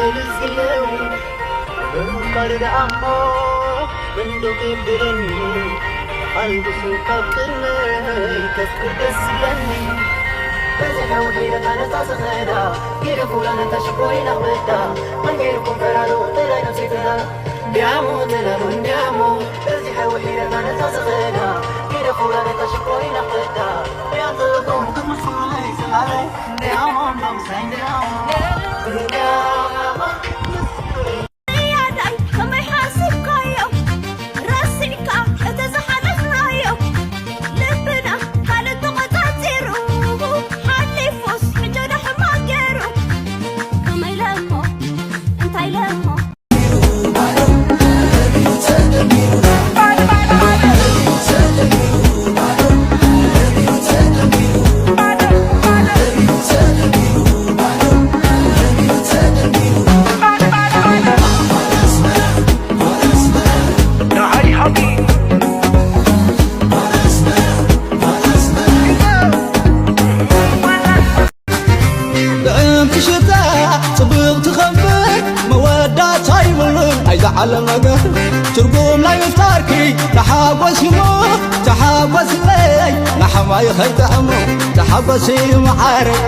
እልዝለው ምንባር ደኣ እሞ እንዶ ከብድለኒ ኣልብሱ ካብ ቅድመይ ከፍቅር ደስ ዝብለኒ በዚሐ ውሒደ ታነጻ ዝኸዳ ጊደፉላ ነታ ሽኮሪና ክበዳ መንገድኩም ፈራዶ ተላይ ነብሰይ ተላ እንዲያሞ ተላሎ እንዲያሞ በዚሐ ውሒደ ታነጻ ዝኸዳ ጊደፉላ ነታ ሽኮሪና ክበዳ ያንተለኩም ክምስሉ ለይ ዝሃለይ ጥዕምቲ ሽታ ጽብቕቲ ኸንፈር መወዳእታ ይብሉን ኣይዛ ዓለም ነገር ትርጉም ናይ ምፍጣርኪ ተሓጎስ እሞ ተሓጎስለይ ንሓማይ ኸይጥዕሞ ተሓጎስ እዩ መዓረይ